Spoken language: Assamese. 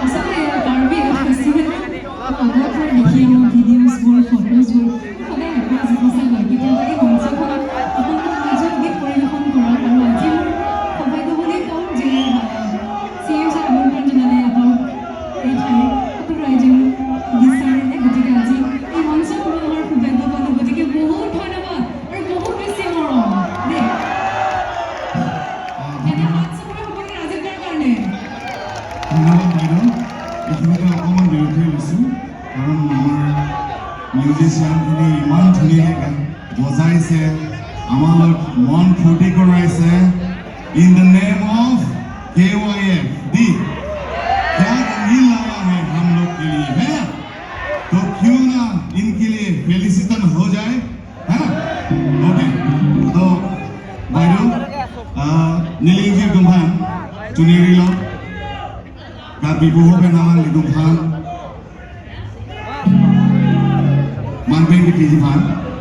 আচলতে কাৰ্বি ফেষ্টিভেল আগৰ পৰা দেখি আহোঁ, ভিডিঅ'জবোৰ, ফটোজবোৰ। সদায় হেঁপাহ আছে সঁচাকৈ কেতিয়াবা এই মঞ্চখনত আপোনালোকৰ মাজত গীত পৰিৱেশন কৰাৰ। আৰু আজি মোৰ সৌভাগ্য বুলি কওঁ যে চি এম ছাৰ আমন্ত্ৰণ জনালে আপোনালোক এই ঠাইৰ সকলো ৰাইজে মোক বিচাৰিলে। গতিকে আজি এই মঞ্চত মই অহাৰ সৌভাগ্য পালোঁ। গতিকে বহুত ধন্যবাদ আৰু বহুত বেছি মৰম দেই। এটা হাত চাপৰি সকলোকে ৰাজীৱদাৰ কাৰণে। ধন্যবাদ বাইদেউ। এইখিনিতে অকণমান বিৰতি লৈছোঁ, কাৰণ আমাৰ মিউজিচিয়ানখিনি ইমান ধুনীয়াকৈ গান বজাইছে, আমাৰ লগত মন ফূৰ্তি কৰোৱাইছে। In the name of KYFD, क्या रंगीन लाया है हम लोग के लिए है, तो क्यों ना इनके लिए फेलिसिटन हो जाए, है ना? ओके, तो বাইদেউ, नीलिंगी गुम्फान चुनेरी लोग Karbi buho nalang lidunghan manbeng di Fan.